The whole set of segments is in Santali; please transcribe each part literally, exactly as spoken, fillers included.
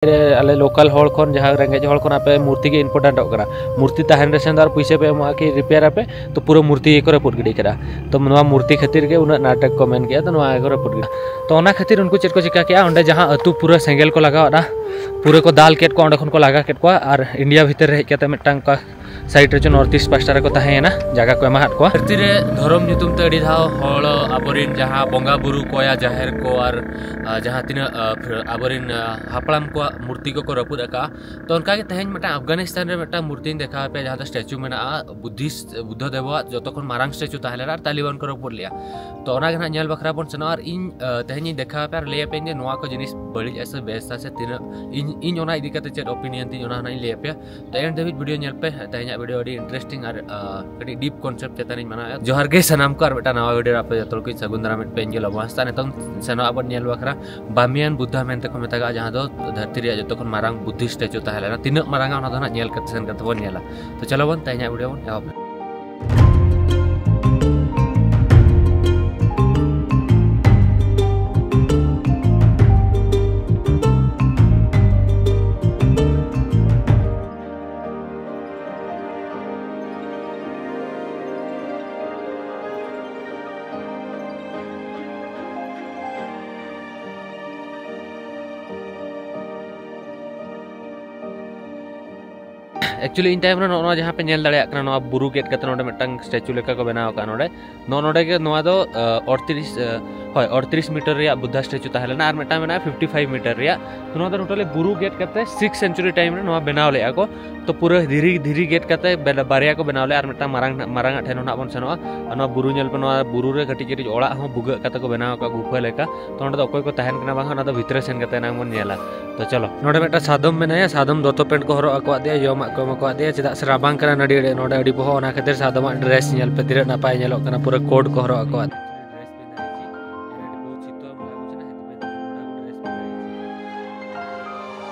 ᱨᱮ ᱟᱞᱮ ᱞᱳᱠᱟᱞ ᱦᱚᱲ ᱠᱷᱚᱱ, ᱡᱟᱦᱟᱸ ᱨᱮᱸᱜᱮᱡ ᱦᱚᱲ ᱠᱷᱚᱱ ᱟᱯᱮ ᱢᱩᱨᱛᱤ ᱜᱮ ᱤᱢᱯᱚᱨᱴᱮᱱᱴᱚᱜ ᱠᱟᱱᱟ, ᱢᱩᱨᱛᱤ ᱛᱟᱦᱮᱱ ᱨᱮ ᱥᱮᱱ ᱫᱚ ᱟᱨ ᱯᱩᱭᱥᱟᱹ ᱯᱮ ᱮᱢᱚᱜᱼᱟ ᱠᱤ ᱨᱤᱯᱮᱭᱟᱨ ᱟᱯᱮ, ᱛᱚ ᱯᱩᱨᱟᱹ ᱢᱩᱨᱛᱤ ᱜᱮᱠᱚ ᱨᱟᱹᱯᱩᱫ ᱜᱤᱰᱤ ᱠᱮᱫᱟ᱾ ᱛᱚ ᱱᱚᱣᱟ ᱢᱩᱨᱛᱤ ᱠᱷᱟᱹᱛᱤᱨ ᱜᱮ ᱩᱱᱟᱹᱜ ᱱᱟᱴᱚᱠ ᱠᱚ ᱢᱮᱱ ᱠᱮᱫᱟ, ᱛᱚ ᱱᱚᱣᱟ ᱜᱮᱠᱚ ᱨᱟᱹᱯᱩᱫ ᱠᱮᱫᱟ᱾ ᱛᱚ ᱚᱱᱟ ᱠᱷᱟᱹᱛᱤᱨ ᱩᱱᱠᱩ ᱪᱮᱫ ᱠᱚ ᱪᱤᱠᱟ ᱠᱮᱫᱟ, ᱚᱸᱰᱮ ᱡᱟᱦᱟᱸ ᱟᱹᱛᱩ ᱯᱩᱨᱟᱹ ᱥᱮᱸᱜᱮᱞ ᱠᱚ ᱞᱟᱜᱟᱣ ᱟᱫᱟ, ᱯᱩᱨᱟᱹ ᱠᱚ ᱫᱟᱞ ᱠᱮᱫ ᱠᱚᱣᱟ, ᱚᱸᱰᱮ ᱠᱷᱚᱱ ᱠᱚ ᱞᱟᱜᱟ ᱠᱮᱫ ᱠᱚᱣᱟ ᱟᱨ ᱤᱱᱰᱤᱭᱟ ᱵᱷᱤᱛᱤᱨ ᱨᱮ ᱦᱮᱡ ᱠᱟᱛᱮ ᱢᱤᱫᱴᱟᱝ ᱚᱱᱠᱟ ᱥᱟᱭᱤᱰ ᱨᱮ ᱪᱚ ᱱᱚᱨᱛᱷ ᱤᱥᱴ ᱯᱟᱥᱴᱟ ᱨᱮᱠᱚ ᱛᱟᱦᱮᱸᱭᱮᱱᱟ, ᱡᱟᱭᱜᱟ ᱠᱚ ᱮᱢᱟᱦᱟᱫ ᱠᱚᱣᱟ᱾ ᱫᱷᱟᱹᱨᱛᱤ ᱨᱮ ᱫᱷᱚᱨᱚᱢ ᱧᱩᱛᱩᱢ ᱛᱮ ᱟᱹᱰᱤ ᱫᱷᱟᱣ ᱦᱚᱲ ᱟᱵᱚᱨᱮᱱ ᱡᱟᱦᱟᱸ ᱵᱚᱸᱜᱟ ᱵᱩᱨᱩ ᱠᱚᱭᱟ ᱡᱟᱦᱮᱨ ᱠᱚ ᱟᱨ, ᱟᱨ ᱡᱟᱦᱟᱸ ᱛᱤᱱᱟᱹᱜ, ᱟᱨ ᱟᱵᱚᱨᱮᱱ, ᱟᱨ ᱦᱟᱯᱲᱟᱢ ᱠᱚᱣᱟᱜ ᱢᱩᱨᱛᱤ ᱠᱚᱠᱚ ᱨᱟᱹᱯᱩᱫ ᱟᱠᱟᱫᱼᱟ᱾ ᱛᱚ ᱚᱱᱠᱟᱜᱮ ᱛᱮᱦᱮᱧ ᱢᱤᱫᱴᱟᱝ ᱟᱯᱷᱜᱟᱱᱤᱥᱛᱟᱱ ᱨᱮ ᱢᱤᱫᱴᱟᱝ ᱢᱩᱨᱛᱤᱧ ᱫᱮᱠᱷᱟᱣ ᱟᱯᱮᱭᱟ, ᱡᱟᱦᱟᱸ ᱫᱚ ᱥᱴᱮᱪᱩ ᱢᱮᱱᱟᱜᱼᱟ, ᱵᱩᱫᱽᱫᱷᱤᱥᱴ ᱵᱩᱫᱽᱫᱷᱚ ᱫᱮᱵᱚᱣᱟᱜ ᱡᱚᱛᱚ ᱠᱷᱚᱱ ᱢᱟᱨᱟᱝ ᱥᱴᱮᱪᱩ ᱛᱟᱦᱮᱸ ᱞᱮᱱᱟ, ᱟᱨ ᱛᱟᱞᱤᱵᱟᱱ ᱠᱚ ᱨᱟᱹᱯᱩᱫ ᱞᱮᱫᱼᱟ᱾ ᱛᱚ ᱚᱱᱟ ᱜᱮ ᱱᱟᱦᱟᱜ ᱧᱮᱞ ᱵᱟᱠᱷᱨᱟ ᱵᱚᱱ ᱥᱮᱱᱚᱜᱼᱟ, ᱟᱨ ᱤᱧ, ᱟᱨ ᱛᱮᱦᱮᱧ ᱤᱧ ᱫᱮᱠᱷᱟᱣ ᱟᱯᱮᱭᱟ ᱟᱨ ᱞᱟᱹᱭ ᱟᱯᱮᱭᱟᱹᱧ ᱡᱮ ᱱᱚᱣᱟ ᱠᱚ ᱡᱤᱱᱤᱥ ᱵᱟᱹᱲᱤᱡᱼᱟ ᱥᱮ ᱵᱮᱥᱟ ᱥᱮ ᱛᱤᱱᱟᱹᱜ ᱤᱧ, ᱤᱧ ᱚᱱᱟ ᱤᱫᱤ ᱠᱟᱛᱮ ᱪᱮᱫ ᱚᱯᱤᱱᱤᱭᱚᱱ ᱛᱤᱧ, ᱚᱱᱟ ᱦᱚᱸ ᱤᱧ ᱞᱟᱹᱭ ᱟᱯᱮᱭᱟ᱾ ᱛᱚ ᱮᱱ ᱫᱷᱟᱹᱵᱤᱡ ᱵᱷᱤᱰᱤᱭᱳ ᱧᱮᱞ ᱯᱮ, ᱛᱮᱦᱮᱧᱟᱜ ᱵᱷᱤᱰᱤᱭᱳ ᱟᱹᱰᱤ ᱤᱱᱴᱟᱨᱮᱥᱴᱤᱝ ᱟᱨ, ᱟᱨ ᱠᱟᱹᱴᱤᱡ ᱰᱤᱯ ᱠᱚᱱᱥᱮᱯᱴ ᱪᱮᱛᱟᱱ ᱤᱧ ᱢᱟᱱᱟᱣᱮᱫᱼᱟ᱾ ᱡᱚᱦᱟᱨ ᱜᱮ ᱥᱟᱱᱟᱢ ᱠᱚ, ᱟᱨ ᱢᱤᱫᱴᱟᱝ ᱱᱟᱣᱟ ᱵᱷᱤᱰᱤᱭᱳ ᱨᱮ ᱟᱯᱮ ᱡᱚᱛᱚ ᱦᱚᱲ ᱠᱚᱧ ᱥᱟᱹᱜᱩᱱ ᱫᱟᱨᱟᱢᱮᱫ ᱯᱮ ᱤᱧ ᱜᱮ ᱞᱚᱵᱚ ᱦᱟᱸᱥᱫᱟ᱾ ᱱᱤᱛᱚᱝ ᱥᱮᱱᱚᱜ ᱟᱵᱚᱱ ᱧᱮᱞ ᱵᱟᱠᱷᱨᱟ ᱵᱟᱢᱤᱭᱟᱱ ᱵᱩᱫᱽᱫᱷᱟ ᱢᱮᱱᱛᱮ ᱠᱚ ᱢᱮᱛᱟᱜᱼᱟ, ᱡᱟᱦᱟᱸ ᱫᱚ ᱫᱷᱟᱹᱨᱛᱤ ᱨᱮᱭᱟᱜ ᱡᱚᱛᱚ ᱠᱷᱚᱱ ᱢᱟᱨᱟᱝ ᱵᱩᱫᱽᱫᱷᱤ ᱥᱴᱮᱪᱩ ᱛᱟᱦᱮᱸ ᱞᱮᱱᱟ᱾ ᱛᱤᱱᱟᱹᱜ ᱢᱟᱨᱟᱝᱟ ᱚᱱᱟ ᱫᱚ ᱱᱟᱦᱟᱜ ᱧᱮᱞ ᱠᱟᱛᱮ ᱥᱮᱱ ᱠᱟᱛᱮ ᱵᱚᱱ ᱧᱮᱞᱟ᱾ ᱛᱚ ᱪᱚᱞᱚ ᱵᱚᱱ ᱛᱮᱦᱮᱧᱟᱜ ᱵᱷᱤᱰᱤᱭᱳ ᱵᱚᱱ ᱮᱦᱚᱵᱟ᱾ ᱮᱠᱪᱩᱭᱮᱞᱤ ᱤᱧ ᱴᱟᱭᱤᱢ ᱨᱮ ᱱᱚᱜᱼᱚ ᱱᱚᱣᱟ ᱡᱟᱦᱟᱸ ᱯᱮ ᱧᱮᱞ ᱫᱟᱲᱮᱭᱟᱜ ᱠᱟᱱᱟ, ᱱᱚᱣᱟ ᱵᱩᱨᱩ ᱜᱮᱫ ᱠᱟᱛᱮ ᱱᱚᱰᱮ ᱢᱤᱫᱴᱟᱝ ᱥᱴᱮᱪᱩ ᱞᱮᱠᱟ ᱠᱚ ᱵᱮᱱᱟᱣ ᱟᱠᱟᱫᱼᱟ᱾ ᱱᱚᱰᱮ ᱱᱚᱜᱼᱚ ᱱᱚᱰᱮ ᱜᱮ ᱱᱚᱣᱟ ᱫᱚ, ᱟᱸ, ᱟᱴᱛᱨᱤᱥ, ᱟᱸ, ᱦᱳᱭ, ᱟᱴᱛᱨᱤᱥ ᱢᱤᱴᱟᱨ ᱨᱮᱭᱟᱜ ᱵᱩᱫᱽᱫᱷᱟ ᱥᱴᱮᱪᱩ ᱛᱟᱦᱮᱸ ᱞᱮᱱᱟ, ᱟᱨ ᱢᱤᱫᱴᱟᱝ ᱢᱮᱱᱟᱜᱼᱟ ᱯᱷᱤᱯᱴᱤ ᱯᱷᱟᱭᱤᱵᱷ ᱢᱤᱴᱟᱨ ᱨᱮᱭᱟᱜ᱾ ᱛᱚ ᱱᱚᱣᱟ ᱫᱚ ᱴᱳᱴᱟᱞᱤ ᱵᱩᱨᱩ ᱜᱮᱫ ᱠᱟᱛᱮ ᱥᱤᱠᱥ ᱥᱮᱱᱪᱩᱨᱤ ᱴᱟᱭᱤᱢ ᱨᱮ ᱱᱚᱣᱟ ᱵᱮᱱᱟᱣ ᱞᱮᱫᱼᱟ ᱠᱚ᱾ ᱛᱚ ᱯᱩᱨᱟᱹ ᱫᱷᱤᱨᱤ, ᱫᱷᱤᱨᱤ ᱜᱮᱫ ᱠᱟᱛᱮ ᱵᱮ-, ᱵᱟᱨᱭᱟ ᱠᱚ ᱵᱮᱱᱟᱣ ᱞᱮᱫᱼᱟ, ᱟᱨ ᱢᱤᱫᱴᱟᱝ ᱢᱟᱨᱟᱝ, ᱢᱟᱨᱟᱝ ᱟᱜ ᱴᱷᱮᱱ ᱦᱚᱸ ᱱᱟᱜ ᱵᱚᱱ ᱥᱮᱱᱚᱜᱼᱟ᱾ ᱟᱨ ᱱᱚᱣᱟ ᱵᱩᱨᱩ ᱧᱮᱞ ᱯᱮ, ᱱᱚᱣᱟ ᱵᱩᱨᱩ ᱨᱮ ᱠᱟᱹᱴᱤᱡ ᱠᱟᱹᱴᱤᱡ ᱚᱲᱟᱜ ᱦᱚᱸ ᱵᱷᱩᱜᱟᱹᱜ ᱠᱟᱛᱮ ᱠᱚ ᱵᱮᱱᱟᱣ ᱟᱠᱟᱫ ᱜᱩᱯᱷᱟᱹ ᱞᱮᱠᱟ᱾ ᱛᱚ ᱚᱸᱰᱮ ᱫᱚ ᱚᱠᱚᱭ ᱠᱚ ᱛᱟᱦᱮᱱ ᱠᱟᱱᱟ ᱵᱟᱝ, ᱚᱱᱟ ᱫᱚ ᱵᱷᱤᱛᱨᱤ ᱥᱮᱱ ᱠᱟᱛᱮ ᱮᱱᱟᱝ ᱵᱚᱱ ᱧᱮᱞᱟ᱾ ᱛᱚ ᱪᱚᱞᱚ, ᱱᱚᱰᱮ ᱢᱤᱫᱴᱟᱝ ᱥᱟᱫᱚᱢ ᱢᱮᱱᱟᱭᱟ, ᱥᱟᱫᱚᱢ ᱫᱚᱛᱚ ᱯᱮᱱᱴ ᱠᱚ ᱦᱚᱨᱚᱜ ᱟᱠᱚᱣᱟᱫ ᱫᱮᱭᱟ, ᱡᱚᱢᱟᱜ ᱠᱚ ᱮᱢᱟ ᱠᱚᱣᱟᱫ ᱫᱮᱭᱟ, ᱪᱮᱫᱟᱜ ᱥᱮ ᱨᱟᱵᱟᱝ ᱠᱟᱱᱟ ᱱᱟᱹᱰᱤ ᱟᱹᱰᱤ, ᱱᱚᱰᱮ ᱟᱹᱰᱤ ᱵᱚᱦᱚᱜ, ᱚᱱᱟ ᱠᱷᱟᱹᱛᱤᱨ ᱥᱟᱫᱚᱢᱟᱜ ᱰᱨᱮᱥ ᱧᱮᱞ ᱯᱮ ᱛᱤᱱᱟᱹᱜ ᱱᱟᱯᱟᱭ ᱧᱮᱞᱚᱜ ᱠᱟᱱᱟ, ᱯᱩᱨᱟᱹ ᱠᱳᱴ ᱠᱚ ᱦᱚᱨᱚᱜ ᱟᱠᱚᱣᱟᱫ ᱫᱮᱭᱟ᱾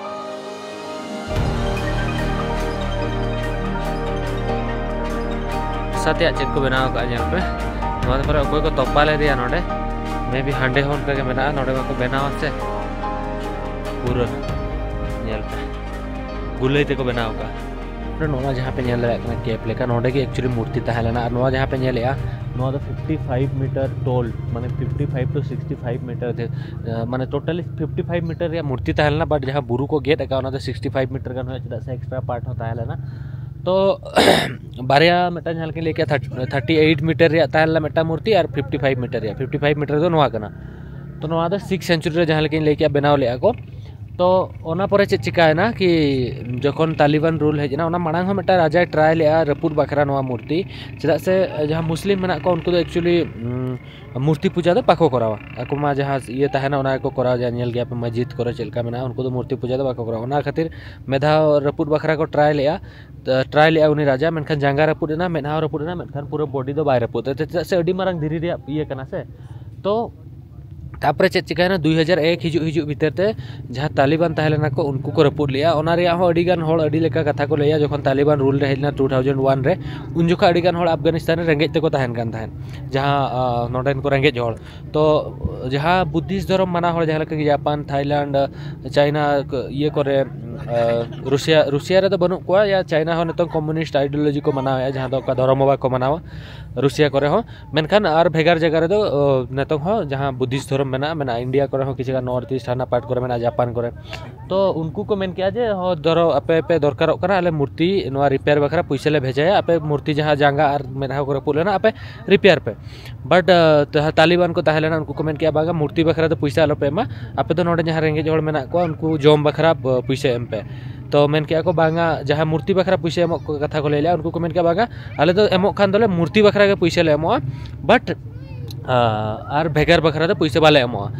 ᱥᱟᱛᱮᱭᱟᱜ ᱪᱮᱫ ᱠᱚ ᱵᱮᱱᱟᱣ ᱟᱠᱟᱫᱼᱟ ᱧᱮᱞ ᱯᱮ᱾ ᱱᱚᱣᱟ ᱫᱚ ᱯᱟᱨᱟ ᱚᱠᱚᱭ ᱠᱚ ᱛᱚᱯᱟ ᱞᱮᱫᱮᱭᱟ ᱱᱚᱰᱮ, ᱢᱮ ᱵᱤ ᱦᱟᱸᱰᱮ ᱦᱚᱸ ᱚᱱᱠᱟ ᱜᱮ ᱢᱮᱱᱟᱜᱼᱟ, ᱱᱚᱰᱮ ᱢᱟᱠᱚ ᱵᱮᱱᱟᱣᱟ ᱥᱮ ᱯᱩᱨᱟᱹ᱾ ᱧᱮᱞ ᱯᱮ, ᱜᱩᱞᱟᱹᱭ ᱛᱮᱠᱚ ᱵᱮᱱᱟᱣ ᱟᱠᱟᱫᱼᱟ᱾ ᱱᱚᱣᱟ ᱡᱟᱦᱟᱸ ᱯᱮ ᱧᱮᱞ ᱫᱟᱲᱮᱭᱟᱜ ᱠᱟᱱᱟ, ᱠᱮᱯ ᱞᱮᱠᱟ, ᱱᱚᱰᱮ ᱜᱮ actually ᱢᱩᱨᱛᱤ ᱛᱟᱦᱮᱸ ᱞᱮᱱᱟ᱾ ᱟᱨ ᱱᱚᱣᱟ ᱡᱟᱦᱟᱸ ᱯᱮ ᱧᱮᱞᱮᱜᱼᱟ, ᱱᱚᱣᱟ ᱫᱚ fifty five meter tall, ᱢᱟᱱᱮ fifty five to sixty five meter ᱛᱮ, ᱢᱟᱱᱮ totally fifty five meter ᱨᱮᱭᱟᱜ ᱢᱩᱨᱛᱤ ᱛᱟᱦᱮᱸ ᱞᱮᱱᱟ᱾ But ᱡᱟᱦᱟᱸ ᱵᱩᱨᱩ ᱠᱚ ᱜᱮᱫ ᱟᱠᱟᱫ, ᱚᱱᱟ ᱫᱚ sixty five meter ᱜᱟᱱ ᱦᱩᱭᱩᱜᱼᱟ, ᱪᱮᱫᱟᱜ ᱥᱮ extra part ᱦᱚᱸ ᱛᱟᱦᱮᱸ ᱞᱮᱱᱟ᱾ ᱛᱚ ᱵᱟᱨᱭᱟ, ᱢᱤᱫᱴᱟᱝ ᱡᱟᱦᱟᱸ ᱞᱮᱠᱟᱧ ᱞᱟᱹᱭ ᱠᱮᱜᱼᱟ, thirty eight meter ᱨᱮᱭᱟᱜ ᱛᱟᱦᱮᱸ ᱞᱮᱱᱟ ᱢᱤᱫᱴᱟᱝ ᱢᱩᱨᱛᱤ, ᱟᱨ fifty five meter ᱨᱮᱭᱟᱜ, fifty five meter ᱫᱚ ᱱᱚᱣᱟ ᱠᱟᱱᱟ᱾ ᱛᱚ ᱱᱚᱣᱟ ᱫᱚ sixth century ᱨᱮ, ᱡᱟᱦᱟᱸ ᱞᱮᱠᱟᱧ ᱞᱟᱹᱭ ᱠᱮᱜᱼᱟ, ᱵᱮᱱᱟᱣ ᱞᱮᱜᱼᱟ ᱠᱚ᱾ ᱛᱚ ᱚᱱᱟ ᱯᱚᱨᱮ ᱪᱮᱫ ᱪᱤᱠᱟᱭᱮᱱᱟ ᱠᱤ, ᱡᱚᱠᱷᱚᱱ ᱛᱟᱞᱤᱵᱟᱱ ᱨᱩᱞ ᱦᱮᱡ ᱮᱱᱟ, ᱚᱱᱟ ᱢᱟᱲᱟᱝ ᱦᱚᱸ ᱢᱤᱫᱴᱟᱝ ᱨᱟᱡᱟᱭ ᱴᱨᱟᱭ ᱞᱮᱜᱼᱟ ᱨᱟᱹᱯᱩᱫ ᱵᱟᱠᱷᱨᱟ ᱱᱚᱣᱟ ᱢᱩᱨᱛᱤ᱾ ᱪᱮᱫᱟᱜ ᱥᱮ ᱡᱟᱦᱟᱸ ᱢᱩᱥᱞᱤᱢ ᱢᱮᱱᱟᱜ ᱠᱚᱣᱟ, ᱩᱱᱠᱩ ᱫᱚ actually ᱢᱩᱨᱛᱤ ᱯᱩᱡᱟ ᱫᱚ ᱵᱟᱠᱚ ᱠᱚᱨᱟᱣᱟ᱾ ᱟᱠᱚ ᱢᱟ ᱡᱟᱦᱟᱸ ᱤᱭᱟᱹ ᱛᱟᱦᱮᱱᱟ, ᱚᱱᱟ ᱜᱮᱠᱚ ᱠᱚᱨᱟᱣᱟ᱾ ᱡᱟᱦᱟᱸ ᱧᱮᱞ ᱜᱮᱭᱟ ᱯᱮ, ᱢᱚᱥᱡᱤᱫ ᱠᱚᱨᱮ ᱪᱮᱫ ᱞᱮᱠᱟ ᱢᱮᱱᱟᱜᱼᱟ, ᱩᱱᱠᱩ ᱫᱚ ᱢᱩᱨᱛᱤ ᱯᱩᱡᱟ ᱫᱚ ᱵᱟᱠᱚ ᱠᱚᱨᱟᱣᱟ᱾ ᱚᱱᱟ ᱠᱷᱟᱹᱛᱤᱨ ᱢᱤᱫ ᱫᱷᱟᱣ ᱨᱟᱹᱯᱩᱫ ᱵᱟᱠᱷᱨᱟ ᱠᱚ ᱴᱨᱟᱭ ᱞᱮᱜᱼᱟ, ᱴᱨᱟᱭ ᱞᱮᱜᱼᱟ ᱩᱱᱤ ᱨᱟᱡᱟ, ᱢᱮᱱᱠᱷᱟᱱ ᱡᱟᱸᱜᱟ ᱨᱟᱹᱯᱩᱫ ᱮᱱᱟ, ᱢᱮᱫᱦᱟ ᱦᱚᱸ ᱨᱟᱹᱯᱩᱫ ᱮᱱᱟ, ᱢᱮᱱᱠᱷᱟᱱ ᱯᱩᱨᱟᱹ ᱵᱚᱰᱤ ᱫᱚ ᱵᱟᱭ ᱨᱟᱹᱯᱩᱫ ᱮᱫᱟ᱾ ᱪᱮᱫᱟᱜ ᱥᱮ ᱟᱹᱰᱤ ᱢᱟᱨᱟᱝ ᱫᱷᱤᱨᱤ ᱨᱮᱭᱟᱜ ᱤᱭᱟᱹ ᱠᱟᱱᱟ ᱥᱮ᱾ ᱛᱚ ᱛᱟᱯᱚᱨᱮ ᱪᱮᱫ ᱪᱤᱠᱟᱹᱭᱮᱱᱟ, ᱫᱩᱭ ᱦᱟᱡᱟᱨ ᱮᱠ ᱦᱤᱡᱩᱜ, ᱦᱤᱡᱩᱜ ᱵᱷᱤᱛᱤᱨ ᱛᱮ ᱡᱟᱦᱟᱸ ᱛᱟᱞᱤᱵᱟᱱ ᱛᱟᱦᱮᱸ ᱞᱮᱱᱟ ᱠᱚ, ᱩᱱᱠᱩ ᱠᱚ ᱨᱟᱹᱯᱩᱫ ᱞᱮᱜᱼᱟ᱾ ᱚᱱᱟ ᱨᱮᱭᱟᱜ ᱦᱚᱸ ᱟᱹᱰᱤ ᱜᱟᱱ ᱦᱚᱲ ᱟᱹᱰᱤ ᱞᱮᱠᱟ ᱠᱟᱛᱷᱟ ᱠᱚ ᱞᱟᱹᱭᱟ᱾ ᱡᱚᱠᱷᱚᱱ ᱛᱟᱞᱤᱵᱟᱱ ᱨᱩᱞ ᱨᱮ ᱦᱮᱡ ᱞᱮᱱᱟ two thousand one ᱨᱮ, ᱩᱱ ᱡᱚᱠᱷᱚᱱ ᱟᱹᱰᱤ ᱜᱟᱱ ᱦᱚᱲ ᱟᱯᱷᱜᱟᱱᱤᱥᱛᱟᱱ ᱨᱮ ᱨᱮᱸᱜᱮᱡ ᱛᱮᱠᱚ ᱛᱟᱦᱮᱱ ᱠᱟᱱ ᱛᱟᱦᱮᱸᱫ, ᱡᱟᱦᱟᱸ ᱱᱚᱰᱮᱱ ᱠᱚ ᱨᱮᱸᱜᱮᱡ ᱦᱚᱲ᱾ ᱛᱚ ᱡᱟᱦᱟᱸ ᱵᱩᱫᱽᱫᱷᱤᱥᱴ ᱫᱷᱚᱨᱚᱢ ᱢᱟᱱᱟᱣ ᱦᱚᱲ, ᱡᱟᱦᱟᱸ ᱞᱮᱠᱟ ᱡᱟᱯᱟᱱ, ᱛᱷᱟᱭᱞᱮᱱᱰ, ᱪᱟᱭᱱᱟ, ᱤᱭᱟᱹ ᱠᱚᱨᱮ, ᱨᱩᱥᱤᱭᱟ, ᱨᱩᱥᱤᱭᱟ ᱨᱮᱫᱚ ᱵᱟᱹᱱᱩᱜ ᱠᱚᱣᱟ, ᱭᱟ ᱪᱟᱭᱱᱟ ᱦᱚᱸ ᱱᱤᱛᱚᱝ ᱠᱚᱢᱩᱱᱤᱥᱴ ᱟᱭᱰᱤᱭᱳᱞᱚᱡᱤ ᱠᱚ ᱢᱟᱱᱟᱣᱮᱫᱼᱟ, ᱡᱟᱦᱟᱸ ᱫᱚ ᱚᱠᱟ ᱫᱷᱚᱨᱚᱢ ᱦᱚᱸ ᱵᱟᱠᱚ ᱢᱟᱱᱟᱣᱟ ᱨᱩᱥᱤᱭᱟ ᱠᱚᱨᱮ ᱦᱚᱸ᱾ ᱢᱮᱱᱠᱷᱟᱱ ᱟᱨ ᱵᱷᱮᱜᱟᱨ ᱡᱟᱭᱜᱟ ᱨᱮᱫᱚ ᱱᱤᱛᱚᱝ ᱦᱚᱸ ᱡᱟᱦᱟᱸ ᱵᱩᱫᱽᱫᱷᱤᱥᱴ ᱫᱷᱚᱨᱚᱢ ᱢᱮᱱᱟᱜᱼᱟ, ᱢᱮᱱᱟᱜᱼᱟ ᱤᱱᱰᱤᱭᱟ ᱠᱚᱨᱮ ᱦᱚᱸ, ᱠᱤᱪᱷᱩ ᱜᱟᱱ ᱱᱚᱨᱛᱷ ᱤᱥᱴ ᱦᱟᱱᱟ ᱯᱟᱨᱴ ᱠᱚᱨᱮ ᱢᱮᱱᱟᱜᱼᱟ, ᱡᱟᱯᱟᱱ ᱠᱚᱨᱮ᱾ ᱛᱚ ᱩᱱᱠᱩ ᱠᱚ ᱢᱮᱱ ᱠᱮᱜᱼᱟ ᱡᱮ, "ᱦᱚᱸ, ᱫᱷᱚᱨᱚ, ᱟᱯᱮ ᱯᱮ ᱫᱚᱨᱠᱟᱨᱚᱜ ᱠᱟᱱᱟ, ᱟᱞᱮ ᱢᱩᱨᱛᱤ ᱱᱚᱣᱟ ᱨᱤᱯᱮᱭᱟᱨ ᱵᱟᱠᱷᱨᱟ ᱯᱩᱭᱥᱟᱹ ᱞᱮ ᱵᱷᱮᱡᱟᱭᱟ, ᱟᱯᱮ ᱢᱩᱨᱛᱤ ᱡᱟᱦᱟᱸ ᱡᱟᱸᱜᱟ ᱟᱨ ᱢᱮᱫᱦᱟ ᱠᱚ ᱨᱟᱹᱯᱩᱫ ᱞᱮᱱᱟ, ᱟᱯᱮ ᱨᱤᱯᱮᱭᱟᱨ ᱯᱮ᱾" ᱵᱟᱴ ᱛᱟᱞᱤᱵᱟᱱ ᱠᱚ ᱛᱟᱦᱮᱸ ᱞᱮᱱᱟ, ᱩᱱᱠᱩ ᱠᱚ ᱢᱮᱱ ᱠᱮᱜᱼᱟ, "ᱵᱟᱝᱟ, ᱢᱩᱨᱛᱤ ᱵᱟᱠᱷᱨᱟ ᱫᱚ ᱯᱩᱭᱥᱟᱹ ᱟᱞᱚᱯᱮ ᱮᱢᱟ, ᱟᱯᱮ ᱫᱚ ᱱᱚᱰᱮ ᱡᱟᱦᱟᱸ ᱨᱮᱸᱜᱮᱡ ᱦᱚᱲ ᱢᱮᱱᱟᱜ ᱠᱚᱣᱟ, ᱩᱱᱠᱩ ᱡᱚᱢ ᱵᱟᱠᱷᱨᱟ ᱯᱩᱭᱥᱟᱹ ᱮᱢ ᱯᱮ᱾" ᱛᱚ ᱢᱮᱱ ᱠᱮᱜᱼᱟ ᱠᱚ, "ᱵᱟᱝᱟ, ᱡᱟᱦᱟᱸ ᱢᱩᱨᱛᱤ ᱵᱟᱠᱷᱨᱟ ᱯᱩᱭᱥᱟᱹ ᱮᱢᱚᱜ ᱠᱚ ᱠᱟᱛᱷᱟ ᱠᱚ ᱞᱟᱹᱭ ᱞᱮᱜᱼᱟ, ᱩᱱᱠᱩ ᱠᱚ ᱢᱮᱱ ᱠᱮᱜᱼᱟ, ᱵᱟᱝᱟ, ᱟᱞᱮ ᱫᱚ ᱮᱢᱚᱜ ᱠᱷᱟᱱ ᱫᱚᱞᱮ ᱢᱩᱨᱛᱤ ᱵᱟᱠᱷᱨᱟ ᱜᱮ ᱯᱩᱭᱥᱟᱹ ᱞᱮ ᱮᱢᱚᱜᱼᱟ, ᱵᱟᱴ ᱟᱨ ᱵᱷᱮᱜᱟᱨ ᱵᱟᱠᱷᱨᱟ ᱫᱚ ᱯᱩᱭᱥᱟᱹ ᱵᱟᱞᱮ ᱮᱢᱚᱜᱼᱟ᱾"